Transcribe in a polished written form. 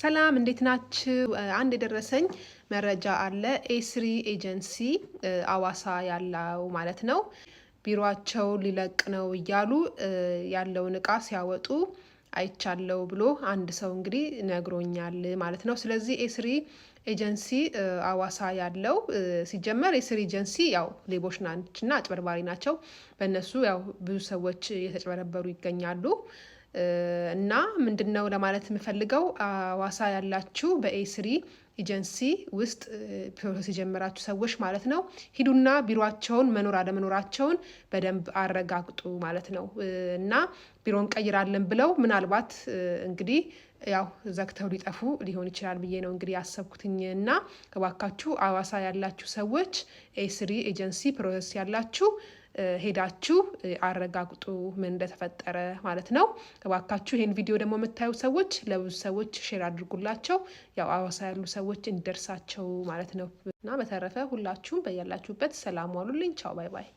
ሰላም፣ እንዴት ናችሁ? አንድ የደረሰኝ መረጃ አለ። A3 ኤጀንሲ አዋሳ ያለው ማለት ነው፣ ቢሮአቸው ሊለቅ ነው እያሉ ያለውን እቃ ሲያወጡ አይቻለው ብሎ አንድ ሰው እንግዲህ ነግሮኛል ማለት ነው። ስለዚህ A3 ኤጀንሲ አዋሳ ያለው፣ ሲጀመር A3 ኤጀንሲ ያው ሌቦች ናቸውና አጭበርባሪ ናቸው። በእነሱ ያው ብዙ ሰዎች እየተጭበረበሩ ይገኛሉ። እና ምንድን ነው ለማለት የምፈልገው፣ አዋሳ ያላችሁ በ A3 ኤጀንሲ ውስጥ process የጀመራችሁ ሰዎች ማለት ነው፣ ሂዱና ቢሮቸውን መኖር አለመኖራቸውን በደንብ አረጋግጡ ማለት ነው። እና ቢሮ እንቀይራለን ብለው ምናልባት እንግዲህ ያው ዘግተው ሊጠፉ ሊሆን ይችላል ብዬ ነው እንግዲህ ያሰብኩትኝ። እና እባካችሁ አዋሳ ያላችሁ ሰዎች፣ A3 ኤጀንሲ process ያላችሁ፣ ሄዳችሁ አረጋግጡ ምን እንደተፈጠረ ማለት ነው። እባካችሁ ይሄን ቪዲዮ ደግሞ የምታዩ ሰዎች ለብዙ ሰዎች share አድርጉላቸው፣ ያው አዋሳ ያሉ ሰዎች እንዲደርሳቸው ማለት ነው። እና በተረፈ ሁላችሁም በያላችሁበት ሰላም ዋሉልኝ። ቻው፣ bye bye።